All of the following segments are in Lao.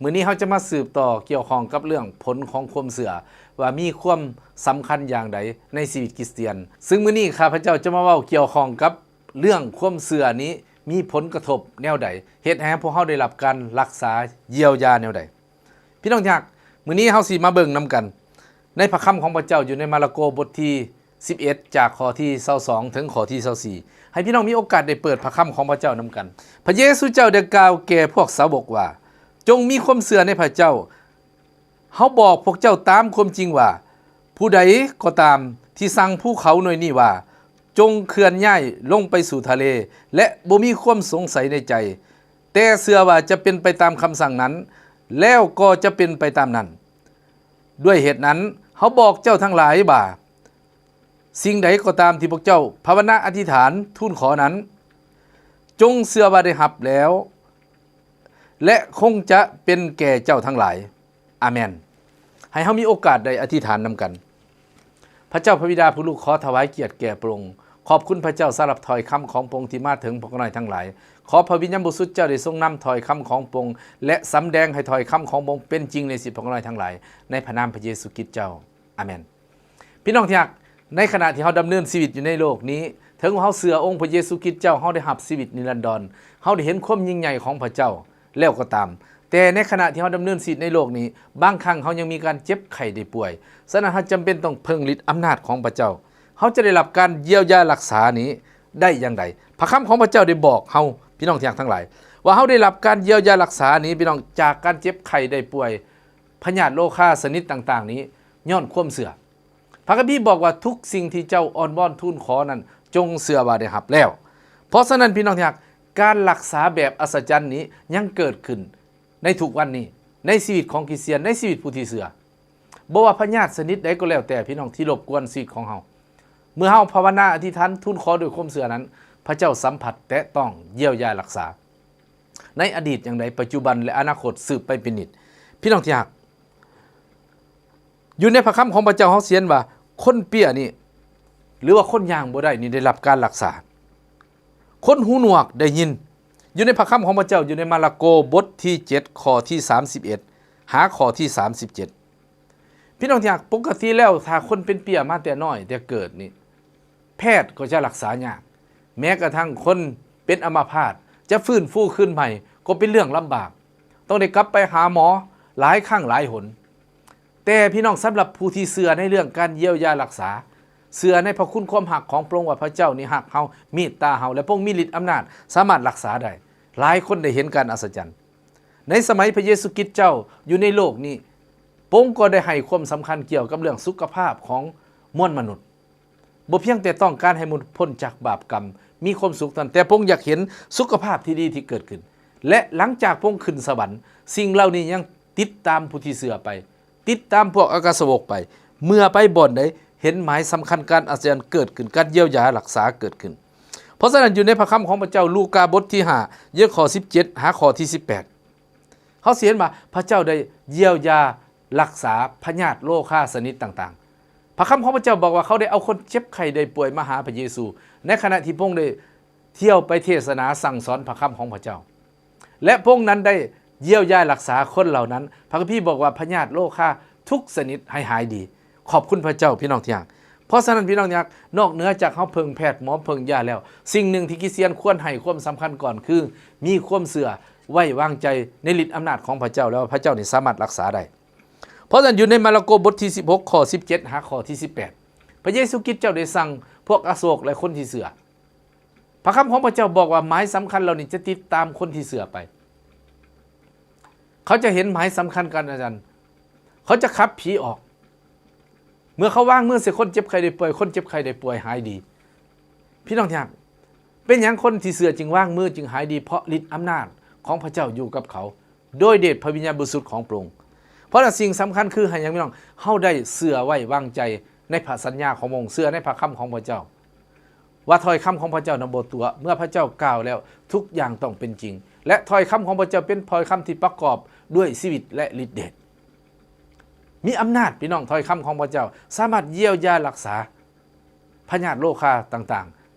ມື້ນີ້ເຮົາຈະມາສືບຕໍ່ກ່ຽວຂ້ອງກັບເລື່ອງຜົນຂອງຄວາມເຊື່ອ ວ່າມີຄວາມສຳຄັນຢ່າງໃດໃນຊີວິດຄຣິສຕຽນ. ຊຶ່ງມື້ນີ້ຂ້າພະເຈົ້າຈະມາເວົ້າກ່ຽວຂ້ອງກັບເລື່ອງຄວາມເຊື່ອນີ້ມີຜົນກະທົບແນວໃດ, ເຮັດໃຫ້ພວກເຮົາໄດ້ຮັບການລັກສາ, ຢຽວຢາແນວໃດ. ພີ່ນ້ອງທີ່ຮັກ, ມື້ນີ້ເຮົາຊິມາເບິ່ງນຳກັນໃນພະຄຳຂອງພະເຈົ້າ ຢູ່ໃນມາລະໂກບົດທີສິບເອັດ ຈາກຂໍ້ທີຊາວສອງເຖິງຂໍ້ທີຊາວສີ່. ໃຫ້ພີ່ນ້ອງມີໂອກາດໄດ້ເປີດພະຄຳຂອງພະເຈົ້ານຳກັນ. ພະເຢຊູເຈົ້າໄດ້ກ່າວແກ່ພວກສາວົກວ່າ, ຈົ່ງມີຄວາມເຊື່ອໃນພະເຈົ້າ. ເຮົາບອກພວກເຈົ້າຕາມຄວາມຈິງວ່າ, ຜູ້ໃດກໍຕາມທີ່ສັ່ງພູເຂົາໜ່ວຍນີ້ວ່າ, ຈົ່ງເຄື່ອນຍ້າຍລົງໄປສູ່ທະເລ ແລະ ບໍ່ມີຄວາມສົງໄສໃນໃຈ, ແຕ່ເຊື່ອວ່າຈະເປັນໄປຕາມຄຳສັ່ງນັ້ນ, ແລ້ວກໍຈະເປັນໄປຕາມນັ້ນ. ດ້ວຍເຫດນັ້ນ, ເຮົາບອກເຈົ້າທັງຫຼາຍວ່າ, ສິ່ງໃດກໍຕາມທີ່ພວກເຈົ້າພາວະນາອະທິຖານທູນຂໍນັ້ນ, ຈົ່ງເຊື່ອວ່າໄດ້ຮັບແລ້ວ ແລະ ຄົງຈະເປັນແກ່ເຈົ້າທັງຫຼາຍ. ອາເມນ. ໃຫ້ເຮົາມີໂອກາດໄດ້ອະທິຖານນຳກັນ. ພະເຈົ້າພະບິດາຜູ້ລູກຂໍຖວາຍກຽດແກ່ພະອົງ. ຂອບຄຸນພະເຈົ້າສຳລັບຖ້ອຍຄຳຂອງພະອົງທີ່ມາເຖິງພວກຂ້ານ້ອຍທັງຫຼາຍ. ຂໍພະວິນຍານບໍລິສຸດເຈົ້າໄດ້ຊົງນຳຖ້ອຍຄຳຂອງພະອົງ ແລະ ສຳແດງໃຫ້ຖ້ອຍຄຳຂອງພະອົງເປັນຈິງໃນຊີວິດພວກຂ້ານ້ອຍທັງຫຼາຍ, ໃນພະນາມພະເຢຊູຄຣິດເຈົ້າ. ອາເມນ. ພີ່ນ້ອງທີ່ຮັກ, ໃນຂະນະທີ່ເຮົາດຳເນີນຊີວິດຢູ່ໃນໂລກນີ້, ເຖິງວ່າເຮົາເຊື່ອອົງພະເຢຊູຄຣິດເຈົ້າ, ເຮົາໄດ້ຮັບຊີວິດນິລັນດອນ, ເຮົາໄດ້ເຫັນຄວາມຍິ່ງໃຫຍ່ຂອງພະເຈົ້າແລ້ວກໍຕາມ, ແຕ່ໃນຂະນະທີ່ເຮົາດຳເນີນຊີວິດໃນໂລກນີ້, ບາງຄັ້ງເຮົາຍັງມີການເຈັບໄຂ້ໄດ້ປ່ວຍ. ສະນັ້ນ, ເຮົາຈຳເປັນຕ້ອງເພິ່ງລິດອຳນາດຂອງພະເຈົ້າ. ເຮົາຈະໄດ້ຮັບການຢຽວຢາຮັກສານີ້ໄດ້ຢ່າງໃດ? ພະຄຳຂອງພະເຈົ້າໄດ້ບອກເຮົາ, ພີ່ນ້ອງທີ່ຮັກທັງຫຼາຍ, ວ່າເຮົາໄດ້ຮັບການຢຽວຢາຮັກສານີ້, ພີ່ນ້ອງ, ຈາກການເຈັບໄຂ້ໄດ້ປ່ວຍ, ພະຍາດໂລຄາຊະນິດຕ່າງໆນີ້, ຍ້ອນຄວາມເຊື່ອ. ພະຄຳພີບອກວ່າ, ທຸກສິ່ງທີ່ເຈົ້າອ້ອນວອນທູນຂໍນັ້ນ, ຈົ່ງເຊື່ອວ່າໄດ້ຮັບແລ້ວ. ເພາະສະນັ້ນ, ພີ່ນ້ອງທີ່ຮັກ, ການລັກສາແບບອັດສະຈັນນີ້ຍັງເກີດຂຶ້ນໃນທຸກວັນນີ້, ໃນຊີວິດຂອງຄຣິສຕຽນ, ໃນຊີວິດຜູ້ທີ່ເຊື່ອ. ບໍ່ວ່າພະຍາດຊະນິດໃດກໍແລ້ວແຕ່, ພີ່ນ້ອງ, ທີ່ລົບກວນຊີວິດຂອງເຮົາ. ເມື່ອເຮົາພາວະນາ, ອະທິຖານ, ທູນຂໍດ້ວຍຄວາມເຊື່ອນັ້ນ, ພະເຈົ້າສຳຜັດ, ແຕະຕ້ອງ, ຢຽວຢາ, ຮັກສາ. ໃນອະດີດຢ່າງໃດ, ປັດຈຸບັນ ແລະ ອະນາຄົດສືບໄປເປັນນິດ. ພີ່ນ້ອງທີ່ຮັກ, ຢູ່ໃນພະຄຳຂອງພະເຈົ້າເຮົາຂຽນວ່າ, ຄົນເປຍນີ້ ຫຼືວ່າຄົນຍ່າງບໍ່ໄດ້ນີ້ໄດ້ຮັບການລັກສາ. ຄົນຫູໜວກໄດ້ຍິນ. ຢູ່ໃນພະຄຳຂອງພະເຈົ້າ, ຢູ່ໃນມາລະໂກບົດທີເຈັດ ຂໍ້ທີສາມສິບເອັດ ຫາຂໍ້ທີສາມສິບເຈັດ. ພີ່ນ້ອງທີ່ຮັກ, ປົກກະຕິແລ້ວ ຖ້າຄົນເປັນເປຍມາແຕ່ນ້ອຍແຕ່ເກີດນີ້, ແພດກໍຈະລັກສາຍາກ. ແມ້ກະທັ່ງຄົນເປັນອຳມະພາດ ຈະຟື້ນຟູຄືນໃໝ່ກໍເປັນເລື່ອງລຳບາກ. ຕ້ອງໄດ້ກັບໄປຫາໝໍຫຼາຍຄັ້ງຫຼາຍຫົນ. ແຕ່ພີ່ນ້ອງ, ສຳລັບຜູ້ທີ່ເຊື່ອໃນເລື່ອງການຢຽວຢາຮັກສາ, ເຊື່ອໃນພະຄຸນຄວາມຮັກຂອງພະອົງວ່າພະເຈົ້ານີ້ຮັກເຮົາ, ເມດຕາເຮົາ ແລະ ພະອົງມີລິດອຳນາດສາມາດລັກສາໄດ້. ຫຼາຍຄົນໄດ້ເຫັນການອັດສະຈັນ. ໃນສະໄໝພະເຢຊູຄຣິດເຈົ້າຢູ່ໃນໂລກນີ້, ພະອົງກໍໄດ້ໃຫ້ຄວາມສຳຄັນກ່ຽວກັບເລື່ອງສຸຂະພາບຂອງມວນມະນຸດ. ບໍ່ພຽງແຕ່ຕ້ອງການໃຫ້ມະນຸດພົ້ນຈາກບາບກຳ, ມີຄວາມສຸກເທົ່ານັ້ນ, ແຕ່ພະອົງຢາກເຫັນສຸຂະພາບທີ່ດີທີ່ເກີດຂຶ້ນ. ແລະ ຫຼັງຈາກພະອົງຂຶ້ນສະຫວັນ, ສິ່ງເຫຼົ່ານີ້ຍັງຕິດຕາມຜູ້ທີ່ເຊື່ອໄປ, ຕິດຕາມພວກອັກຄະສາວົກໄປ. ເມື່ອໄປບ່ອນໃດ, ເຫັນໝາຍສຳຄັນການອັດສະຈັນເກີດຂຶ້ນ, ການຢຽວຢາຮັກສາເກີດຂຶ້ນ. ເພາະສະນັ້ນ, ຢູ່ໃນພະຄຳຂອງພະເຈົ້າ, ລູກາບົດທີຫ້າ ເຫຍຂໍ້ສິບເຈັດ ຫາຂໍ້ທີສິບແປດ, ເຮົາຊິເຫັນວ່າພະເຈົ້າໄດ້ຢຽວຢາ ຮັກສາພະຍາດໂລຄາຊະນິດຕ່າງໆ. ພະຄຳຂອງພະເຈົ້າບອກວ່າ ເຂົາໄດ້ເອົາຄົນເຈັບໄຂ້ໄດ້ປ່ວຍມາຫາພະເຢຊູ, ໃນຂະນະທີ່ພະອົງໄດ້ທ່ຽວໄປເທດສະໜາສັ່ງສອນພະຄຳຂອງພະເຈົ້າ ແລະ ພະອົງນັ້ນໄດ້ຢຽວຢາຮັກສາຄົນເຫຼົ່ານັ້ນ. ພະຄຳພີບອກວ່າ ພະຍາດໂລຄາທຸກຊະນິດໃຫ້ຫາຍດີ. ຂອບຄຸນພະເຈົ້າ, ພີ່ນ້ອງທີ່ຮັກ. ເພາະສະນັ້ນ, ພີ່ນ້ອງທີ່ຮັກ, ນອກເໜືອຈາກເຮົາເພິ່ງແພດໝໍເພິ່ງຢາແລ້ວ, ສິ່ງໜຶ່ງທີ່ຄຣິສຕຽນຄວນໃຫ້ຄວາມສຳຄັນກ່ອນ ຄືມີຄວາມເຊື່ອໄວ້ວາງໃຈໃນລິດອຳນາດຂອງພະເຈົ້າ ແລະ ວ່າພະເຈົ້ານີ້ສາມາດຮັກສາໄດ້. ເພາະສະນັ້ນ, ຢູ່ໃນມາລະໂກບົດທີສິບຫົກ ຂໍ້ສິບເຈັດ ຫາຂໍ້ທີສິບແປດ, ພະເຢຊູຄຣິສເຈົ້າໄດ້ສັ່ງພວກອາໂສກ ແລະ ຄົນທີ່ເຊື່ອ. ພະຄຳຂອງພະເຈົ້າບອກວ່າ ໝາຍສຳຄັນເຫຼົ່ານີ້ຈະຕິດຕາມຄົນທີ່ເຊື່ອໄປ. ເຂົາຈະເຫັນໝາຍສຳຄັນການອັດສະຈັນ. ເຂົາຈະຂັບຜີອອກ. ເມື່ອເຂົາວາງມືໃສ່ຄົນເຈັບໄຂ້ໄດ້ປ່ວຍ, ຄົນເຈັບໄຂ້ໄດ້ປ່ວຍຫາຍດີ. ພີ່ນ້ອງທີ່ຮັກ, ເປັນຫຍັງຄົນທີ່ເຊື່ອຈຶ່ງວາງມືຈຶ່ງຫາຍດີ? ເພາະລິດອຳນາດຂອງພະເຈົ້າຢູ່ກັບເຂົາ ໂດຍເດດພະວິນຍານບໍລິສຸດຂອງພະອົງ. ເພາະນັ້ນ, ສິ່ງສຳຄັນຄືໃຫ້ຫຍັງ, ພີ່ນ້ອງ? ເຮົາໄດ້ເຊື່ອໄວ້ວາງໃຈໃນພະສັນຍາຂອງພະອົງ, ເຊື່ອໃນພະຄຳຂອງພະເຈົ້າ ວ່າຖ້ອຍຄຳຂອງພະເຈົ້ານັ້ນບໍ່ຕົວະ. ເມື່ອພະເຈົ້າກ່າວແລ້ວ, ທຸກຢ່າງຕ້ອງເປັນຈິງ. ແລະ ຖ້ອຍຄຳຂອງພະເຈົ້າເປັນຖ້ອຍຄຳທີ່ປະກອບດ້ວຍຊີວິດ ແລະ ລິດເດດ. ມີອຳນາດ, ພີ່ນ້ອງ, ຖ້ອຍຄຳຂອງພະເຈົ້າສາມາດຢຽວຢາຮັກສາພະຍາດໂລຄາຕ່າງ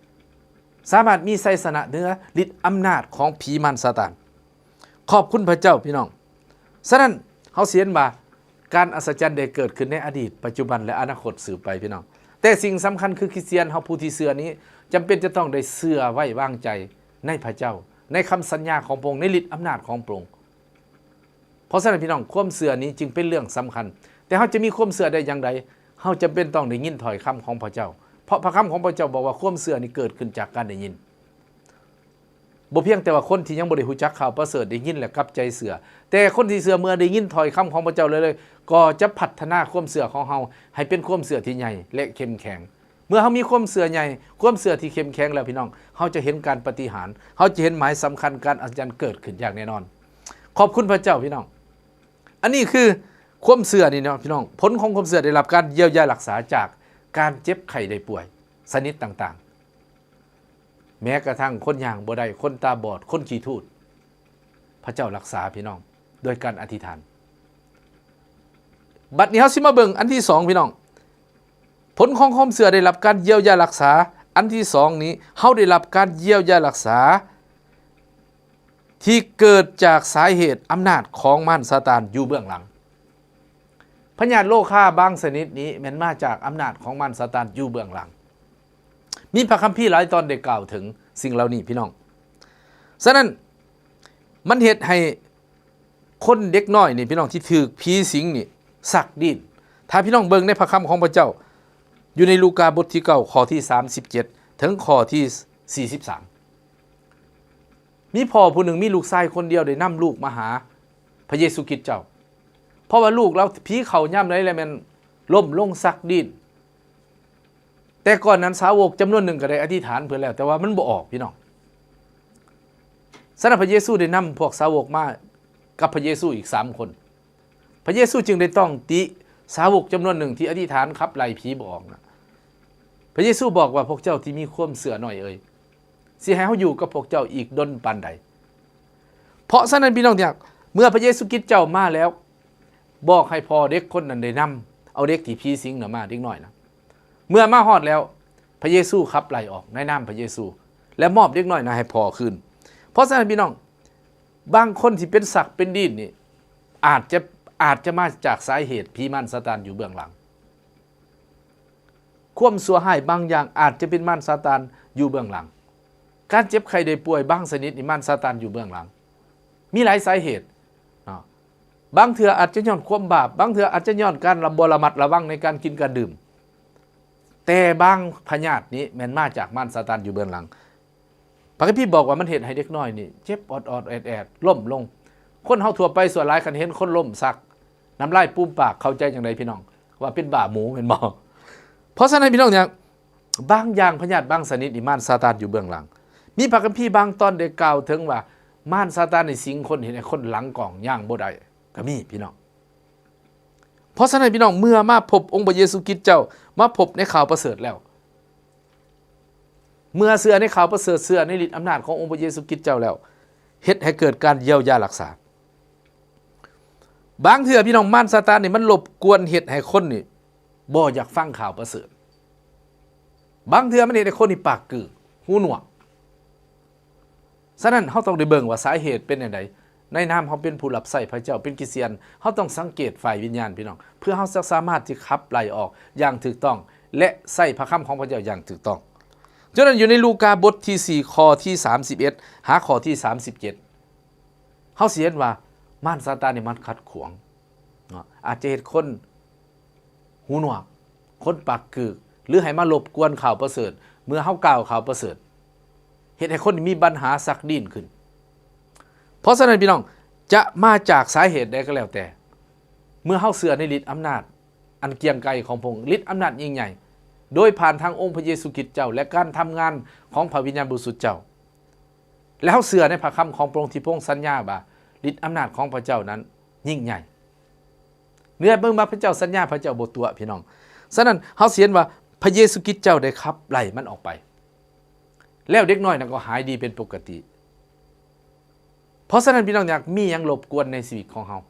ໆ, ສາມາດມີໄຊຊະນະເໜືອລິດອຳນາດຂອງຜີມານຊາຕານ. ຂອບຄຸນພະເຈົ້າ, ພີ່ນ້ອງ. ສະນັ້ນ ເຮົາຊິເຫັນວ່າການອັດສະຈັນໄດ້ເກີດຂຶ້ນໃນອະດີດ, ປັດຈຸບັນ ແລະ ອະນາຄົດສືບໄປ, ພີ່ນ້ອງ. ແຕ່ສິ່ງສຳຄັນຄືຄຣິສຕຽນເຮົາຜູ້ທີ່ເຊື່ອນີ້ ຈຳເປັນຈະຕ້ອງໄດ້ເຊື່ອໄວ້ວາງໃຈໃນພະເຈົ້າ, ໃນຄຳສັນຍາຂອງພະອົງ, ໃນລິດອຳນາດຂອງພະອົງ. ເພາະສະນັ້ນ ພີ່ນ້ອງ, ຄວາມເຊື່ອນີ້ຈຶ່ງເປັນເລື່ອງສຳຄັນ. ແຕ່ເຮົາຈະມີຄວາມເຊື່ອໄດ້ຢ່າງໃດ? ເຮົາຈຳເປັນຕ້ອງໄດ້ຍິນຖ້ອຍຄຳຂອງພະເຈົ້າ, ເພາະພະຄຳຂອງພະເຈົ້າບອກວ່າ ຄວາມເຊື່ອນີ້ເກີດຂຶ້ນຈາກການໄດ້ຍິນ. ບໍ່ພຽງແຕ່ວ່າຄົນທີ່ຍັງບໍ່ໄດ້ຮູ້ຈັກຂ່າວປະເສີດໄດ້ຍິນແລ້ວກັບໃຈເຊື່ອ, ແຕ່ຄົນທີ່ເຊື່ອເມື່ອໄດ້ຍິນຖ້ອຍຄຳຂອງພະເຈົ້າເລີຍໆ ກໍຈະພັດທະນາຄວາມເຊື່ອຂອງເຮົາໃຫ້ເປັນຄວາມເຊື່ອທີ່ໃຫຍ່ ແລະ ເຂັ້ມແຂງ. ເມື່ອເຮົາມີຄວາມເຊື່ອໃຫຍ່, ຄວາມເຊື່ອທີ່ເຂັ້ມແຂງແລ້ວ, ພີ່ນ້ອງ, ເຮົາຈະເຫັນການປາຕິຫານ, ເຮົາຈະເຫັນໝາຍສຳຄັນ, ການອັດສະຈັນເກີດຂຶ້ນຢ່າງແນ່ນອນ. ຂອບຄຸນພະເຈົ້າ, ພີ່ນ້ອງ. ອັນນີ້ຄືຄວາມເຊື່ອນີ້ເນາະ, ພີ່ນ້ອງ. ຜົນຂອງຄວາມເຊື່ອໄດ້ຮັບການຢຽວຢາຮັກສາຈາກການເຈັບໄຂ້ໄດ້ປ່ວຍຊະນິດຕ່າງໆ. ແມ້ກະທັ່ງຄົນຍ່າງບໍ່ໄດ້, ຄົນຕາບອດ, ຄົນຂີ້ທູດ, ພະເຈົ້າຮັກສາ, ພີ່ນ້ອງ, ໂດຍການອະທິຖານ. ບັດນີ້ເຮົາຊິມາເບິ່ງອັນທີສອງ, ພີ່ນ້ອງ. ຜົນຂອງຄວາມເຊື່ອໄດ້ຮັບການຢຽວຢາຮັກສາ. ອັນທີສອງນີ້, ເຮົາໄດ້ຮັບການຢຽວຢາຮັກສາ ທີ່ເກີດຈາກສາເຫດອຳນາດຂອງມານຊາຕານຢູ່ເບື້ອງຫຼັງ. ພະຍາດໂລຄາບາງຊະນິດນີ້ແມ່ນມາຈາກອຳນາດຂອງມານຊາຕານຢູ່ເບື້ອງຫຼັງ. ມີພະຄຳພີຫຼາຍຕອນໄດ້ກ່າວເຖິງສິ່ງເຫຼົ່ານີ້, ພີ່ນ້ອງ. ສະນັ້ນ ມັນເຮັດໃຫ້ຄົນເດັກນ້ອຍນີ້, ພີ່ນ້ອງ, ທີ່ຖືກຜີສິງນີ້ສັກດີ້ນ. ຖ້າພີ່ນ້ອງເບິ່ງໃນພະຄຳຂອງພະເຈົ້າ ຢູ່ໃນລູກາບົດທີເກົ້າ ຂໍ້ທີສາມສິບເຈັດ ເຖິງຂໍ້ທີສີ່ສິບສາມ. ມີພໍ່ຜູ້ໜຶ່ງມີລູກຊາຍຄົນດຽວໄດ້ນຳລູກມາຫາພະເຢຊູຄຣິດເຈົ້າ, ເພາະວ່າລູກລາວຜີເຂົ້າຍາມໃດແລ້ວແມ່ນລົ້ມລົງສັກດີ້ນ. ແຕ່ກ່ອນນັ້ນສາວົກຈຳນວນໜຶ່ງກໍໄດ້ອະທິຖານເພິ່ນແລ້ວ, ແຕ່ວ່າມັນບໍ່ອອກ, ພີ່ນ້ອງ. ສະນັ້ນພະເຢຊູໄດ້ນຳພວກສາວົກມາກັບພະເຢຊູອີກສາມຄົນ. ພະເຢຊູຈຶ່ງໄດ້ຕ້ອງຕິສາວົກຈຳນວນໜຶ່ງທີ່ອະທິຖານຂັບໄລ່ຜີບໍ່ອອກນະ. ພະເຢຊູບອກວ່າ, ພວກເຈົ້າທີ່ມີຄວາມເຊື່ອໜ້ອຍເອີຍ, ຊິໃຫ້ເຮົາຢູ່ກັບພວກເຈົ້າອີກດົນປານໃດ? ເພາະສະນັ້ນ ພີ່ນ້ອງທີ່ຮັກ, ເມື່ອພະເຢຊູຄຣິດເຈົ້າມາແລ້ວ, ບອກໃຫ້ພໍ່ເດັກຄົນນັ້ນໄດ້ນຳເອົາເດັກທີ່ຜີສິງນະມາ, ເດັກນ້ອຍນະ. ເມື່ອມາຮອດແລ້ວ, ພະເຢຊູຂັບໄລ່ອອກໃນນາມພະເຢຊູ ແລະ ມອບເດັກນ້ອຍນັ້ນໃຫ້ພໍ່ຄືນ. ເພາະສະນັ້ນ ພີ່ນ້ອງ, ບາງຄົນທີ່ເປັນສັກເປັນດີ້ນນີ້ ອາດຈະ, ອາດຈະມາຈາກສາເຫດຜີມານຊາຕານຢູ່ເບື້ອງຫຼັງ. ຄວາມຊົ່ວຮ້າຍບາງຢ່າງອາດຈະເປັນມານຊາຕານຢູ່ເບື້ອງຫຼັງ. ການເຈັບໄຂ້ໄດ້ປ່ວຍບາງຊະນິດນີ້ ມານຊາຕານຢູ່ເບື້ອງຫຼັງ. ມີຫຼາຍສາເຫດເນາະ. ບາງເທື່ອອາດຈະຍ້ອນຄວາມບາບ, ບາງເທື່ອອາດຈະຍ້ອນການລະ, ບໍ່ລະມັດລະວັງໃນການກິນການດື່ມ. ແຕ່ບາງພະຍາດນີ້ແມ່ນມາຈາກມານຊາຕານຢູ່ເບື້ອງຫຼັງ. ພະຄຳພີບອກວ່າມັນເຮັດໃຫ້ເດັກນ້ອຍນີ້ເຈັບອອດໆແອດໆ, ລົ້ມລົງ. ຄົນເຮົາທົ່ວໄປສ່ວນຫຼາຍຄັນເຫັນຄົນລົ້ມສັກ, ນ້ຳລາຍປູມປາກ, ເຂົ້າໃຈຈັ່ງໃດ ພີ່ນ້ອງ? ວ່າເປັນບ້າໝູແມ່ນບໍ່? ເພາະສະນັ້ນ ພີ່ນ້ອງ, ບາງຢ່າງພະຍາດບາງຊະນິດນີ້ ມານຊາຕານຢູ່ເບື້ອງຫຼັງ. ມີພະຄຳພີບາງຕອນໄດ້ກ່າວເຖິງວ່າ ມານຊາຕານນີ້ສິງຄົນ, ເຮັດໃຫ້ຄົນຫຼັງກ້ອງ, ຍ່າງບໍ່ໄດ້, ກໍມີ, ພີ່ນ້ອງ. ເພາະສະນັ້ນ ພີ່ນ້ອງ, ເມື່ອມາພົບອົງພະເຢຊູຄຣິດເຈົ້າ, ມາພົບໃນຂ່າວປະເສີດແລ້ວ, ເມື່ອເຊື່ອໃນຂ່າວປະເສີດ, ເຊື່ອໃນລິດອຳນາດຂອງອົງພະເຢຊູຄຣິດເຈົ້າແລ້ວ, ເຮັດໃຫ້ເກີດການຢຽວຢາຮັກສາ. ບາງເທື່ອ ພີ່ນ້ອງ, ມານຊາຕານນີ້ມັນລົບກວນເຮັດໃຫ້ຄົນນີ້ບໍ່ຢາກຟັງຂ່າວປະເສີດ. ບາງເທື່ອມັນເຮັດໃຫ້ຄົນນີ້ປາກກືກ, ຫູໜວກ. ສະນັ້ນ ເຮົາຕ້ອງໄດ້ເບິ່ງວ່າສາເຫດເປັນແນວໃດ. ໃນນາມເຮົາເປັນຜູ້ຮັບໃຊ້ພະເຈົ້າ, ເປັນຄຣິສຕຽນ, ເຮົາຕ້ອງສັງເກດຝ່າຍວິນຍານ, ພີ່ນ້ອງ, ເພື່ອເຮົາຈະສາມາດທີ່ຂັບໄລ່ອອກຢ່າງຖືກຕ້ອງ ແລະ ໃຊ້ພະຄຳຂອງພະເຈົ້າຢ່າງຖືກຕ້ອງ. ສະນັ້ນ ຢູ່ໃນລູກາບົດທີສີ່ ຂໍ້ທີສາມສິບເອັດ ຫາຂໍ້ທີສາມສິບເຈັດ ເຮົາຊິເຫັນວ່າມານຊາຕານນີ້ມັນຂັດຂວາງເນາະ, ອາດຈະເຮັດຄົນຫູໜວກ, ຄົນປາກກືກ, ຫຼື ໃຫ້ມາລົບກວນຂ່າວປະເສີດ ເມື່ອເຮົາກ່າວຂ່າວປະເສີດ, ເຮັດໃຫ້ຄົນມີບັນຫາສັກດີ້ນຂຶ້ນ. ເພາະສະນັ້ນ ພີ່ນ້ອງ, ຈະມາຈາກສາເຫດໃດກໍແລ້ວແຕ່, ເມື່ອເຮົາເຊື່ອໃນລິດອຳນາດອັນກຽງໄກຂອງພະອົງ, ລິດອຳນາດຍິ່ງໃຫຍ່ ໂດຍຜ່ານທາງອົງພະເຢຊູຄຣິດເຈົ້າ ແລະ ການທຳງານຂອງພະວິນຍານບໍລິສຸດເຈົ້າ, ແລະ ເຮົາເຊື່ອໃນພະຄຳຂອງພະອົງທີ່ພະອົງສັນຍາວ່າ ລິດອຳນາດຂອງພະເຈົ້ານັ້ນຍິ່ງໃຫຍ່. ເມື່ອເບິ່ງວ່າພະເຈົ້າສັນຍາ, ພະເຈົ້າບໍ່ຕົວະ, ພີ່ນ້ອງ. ສະນັ້ນ ເຮົາຊິເຫັນວ່າພະເຢຊູຄຣິດເຈົ້າໄດ້ຂັບໄລ່ມັນອອກໄປ, ແລ້ວເດັກນ້ອຍນັ້ນກໍຫາຍດີເປັນປົກກະຕິ. ເພາະສະນັ້ນ ພີ່ນ້ອງ, ຢາກມີຫຍັງລົບກວນໃນຊີວິດຂອງເຮົາ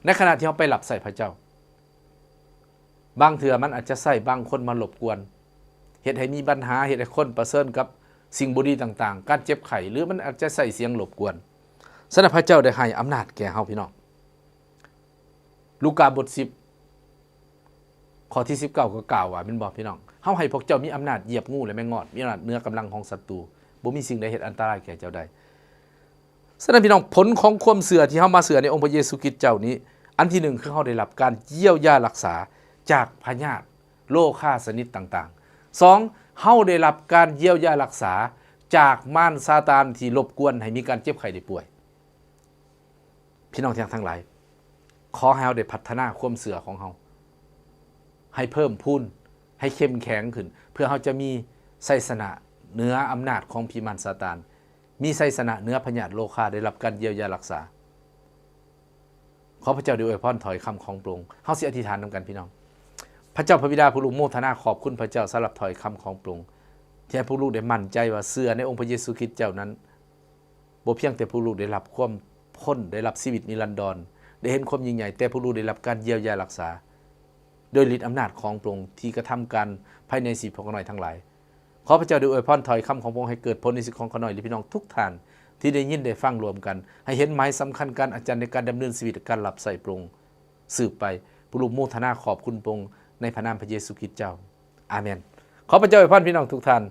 ໃນຂະນະທີ່ເຮົາໄປຮັບໃຊ້ພະເຈົ້າ? ບາງເທື່ອມັນອາດຈະໃຊ້ບາງຄົນມາລົບກວນ, ເຮັດໃຫ້ມີບັນຫາ, ເຮັດໃຫ້ຄົນປະເຊີນກັບສິ່ງບໍ່ດີຕ່າງໆ, ການເຈັບໄຂ້, ຫຼື ມັນອາດຈະໃຊ້ສຽງລົບກວນ. ສະນັ້ນ ພະເຈົ້າໄດ້ໃຫ້ອຳນາດແກ່ເຮົາ, ພີ່ນ້ອງ. ລູກາ ບົດສິບ ຂໍ້ທີສິບເກົ້າ ກໍກ່າວວ່າ ແມ່ນບໍ່ພີ່ນ້ອງ? ເຮົາໃຫ້ພວກເຈົ້າມີອຳນາດຢຽບງູ ແລະ ແມງງອດ, ມີອຳນາດເໜືອກຳລັງຂອງສັດຕູ, ບໍ່ມີສິ່ງໃດເຮັດອັນຕະລາຍແກ່ເຈົ້າໄດ້. ສະນັ້ນ ພີ່ນ້ອງ, ຜົນຂອງຄວາມເຊື່ອທີ່ເຮົາມາເຊື່ອໃນອົງພະເຢຊູຄຣິດເຈົ້ານີ້, ອັນທີໜຶ່ງ ຄືເຮົາໄດ້ຮັບການຢຽວຢາຮັກສາຈາກພະຍາດໂລຄາຊະນິດຕ່າງໆ. ສອງ, ເຮົາໄດ້ຮັບການຢຽວຢາຮັກສາຈາກມານຊາຕານທີ່ລົບກວນໃຫ້ມີການເຈັບໄຂ້ໄດ້ປ່ວຍ. ພີ່ນ້ອງທີ່ຮັກທັງຫຼາຍ, ຂໍໃຫ້ເຮົາໄດ້ພັດທະນາຄວາມເຊື່ອຂອງເຮົາ ໃຫ້ເພີ່ມພູນ, ໃຫ້ເຂັ້ມແຂງຂຶ້ນ, ເພື່ອເຮົາຈະມີໄຊຊະນະເໜືອອຳນາດຂອງຜີມານຊາຕານ, ມີໄຊຊະນະເໜືອພະຍາດໂລຄາ, ໄດ້ຮັບການຢຽວຢາຮັກສາ. ຂໍພະເຈົ້າໄດ້ອວຍພອນຖ້ອຍຄຳຂອງພະອົງ. ເຮົາຊິອະທິຖານນຳກັນ ພີ່ນ້ອງ. ພະເຈົ້າພະບິດາ, ພວກລູກໂມທະນາຂອບຄຸນພະເຈົ້າສຳລັບຖ້ອຍຄຳຂອງພະອົງ ທີ່ໃຫ້ພວກລູກໄດ້ໝັ້ນໃຈວ່າເຊື່ອໃນອົງພະເຢຊູຄຣິດເຈົ້ານັ້ນ, ບໍ່ພຽງແຕ່ພວກລູກໄດ້ຮັບຄວາມພົ້ນ, ໄດ້ຮັບຊີວິດນິລັນດອນ, ໄດ້ເຫັນຄວາມຍິ່ງໃຫຍ່, ແຕ່ພວກລູກໄດ້ຮັບການຢຽວຢາຮັກສາ ໂດຍລິດອຳນາດຂອງພະອົງທີ່ກະທຳການພາຍໃນຊີວິດຂອງຂ້ານ້ອຍທັງຫຼາຍ. ຂໍພະເຈົ້າໄດ້ອວຍພອນຖ້ອຍຄຳຂອງພະອົງໃຫ້ເກີດຜົນໃນຊີວິດຂອງຂ້ານ້ອຍ ແລະ ພີ່ນ້ອງທຸກທ່ານ ທີ່ໄດ້ຍິນໄດ້ຟັງລວມກັນ, ໃຫ້ເຫັນໝາຍສຳຄັນການອັດສະຈັນໃນການດຳເນີນຊີວິດ ການຮັບໃຊ້ພະອົງສືບໄປ. ພວກລູກໂມທະນາຂອບຄຸນພະອົງໃນພະນາມພະເຢຊູຄຣິດເຈົ້າ. ອາເມນ. ຂໍພະເຈົ້າອວຍພອນພີ່ນ້ອງທຸກທ່ານ.